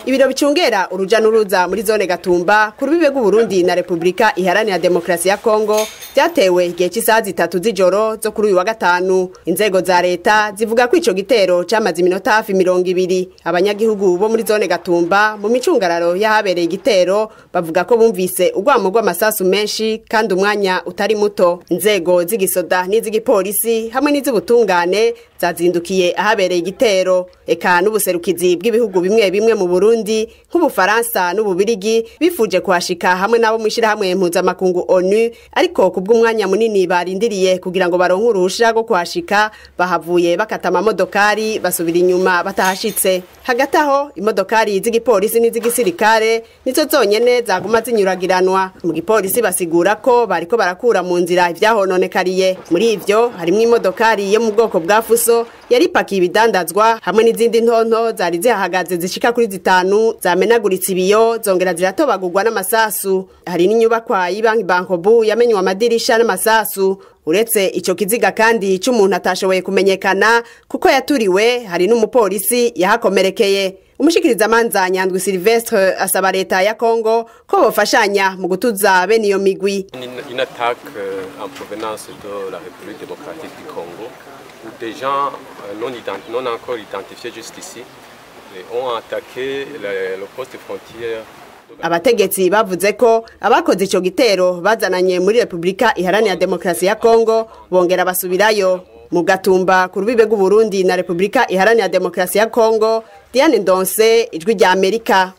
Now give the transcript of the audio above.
Ibiro bicungera uruja n'uruza muri zone Gatumba ku rubibe rw'Uburundi na Republika Iharanira Demokarasi ya Kongo byatewe igihe cy'isaha 3 z'ijoro zo kuri uyu wa gatanu. Inzego za leta zivuga ko ico gitero camaze iminota hafi 20. Abanyagihugu bo muri zone Gatumba mu micungararo yahabereye igitero bavuga ko bumvise urwamo rw'amasasu menshi kandi umwanya utari muto. Inzego z'igisoda n'iz'igipolisi hamwe n'iz'ubutungane zazindukiye ahabereye igitero. Eka n'ubuserukizi bw'ibihugu bimwe bimwe mu Burundi nk'Ubufaransa n'Ububirigi bifuje kuhashika hamwe nabo mwishirahamwe mpuzamakungu ONU, ariko kubw'umwanya munini barindiriye kugira ngo baronke uruhusha rwo kuhashika bahavuye bakata amamodokari basubira inyuma batahashitse. Hagati aho imodokari z'igipolisi n'iz'igisirikare nizo zonyene zaguma zinyuragiranwa. Mu gipolisi basigura ko bariko barakura mu nzira ivyahononekariye. Muri ivyo harimwo imodokari yo mu bwoko bwa Fuso yari ipakiye ibidandazwa hamwe n'izindi ntonto zari zihahagaze zishika kuri 5 zamenaguritse ibiyo zongera ziratobagurwa n'amasasu. Hari n'inyubakwa y'ibanki Bankobu yamenywe amadirisha n'amasasu. Uretse ico kiziga kandi c'umuntu atashoboye kumenyekana kuko yaturiwe, hari n'umupolisi yahakomerekeye. Umushikirizamanza Nyandwi Sylvestre asaba leta ya Kongo ko bofashanya mu gutuza bene iyo migwi. Une attaque en provenance de la République démocratique du Congo où des gens non encore identifiés jusqu'ici ont attaqué le poste frontière. Abategetsi bavuze ko abakoze ico gitero bazananye muri Republika Iharanira Demokarasi ya Kongo bongera basubirayo. Mu Gatumba ku rubibe rw'Uburundi na Republika Iharanira Demokarasi ya Kongo, Diane Ndonse, Ijwi rya Amerika.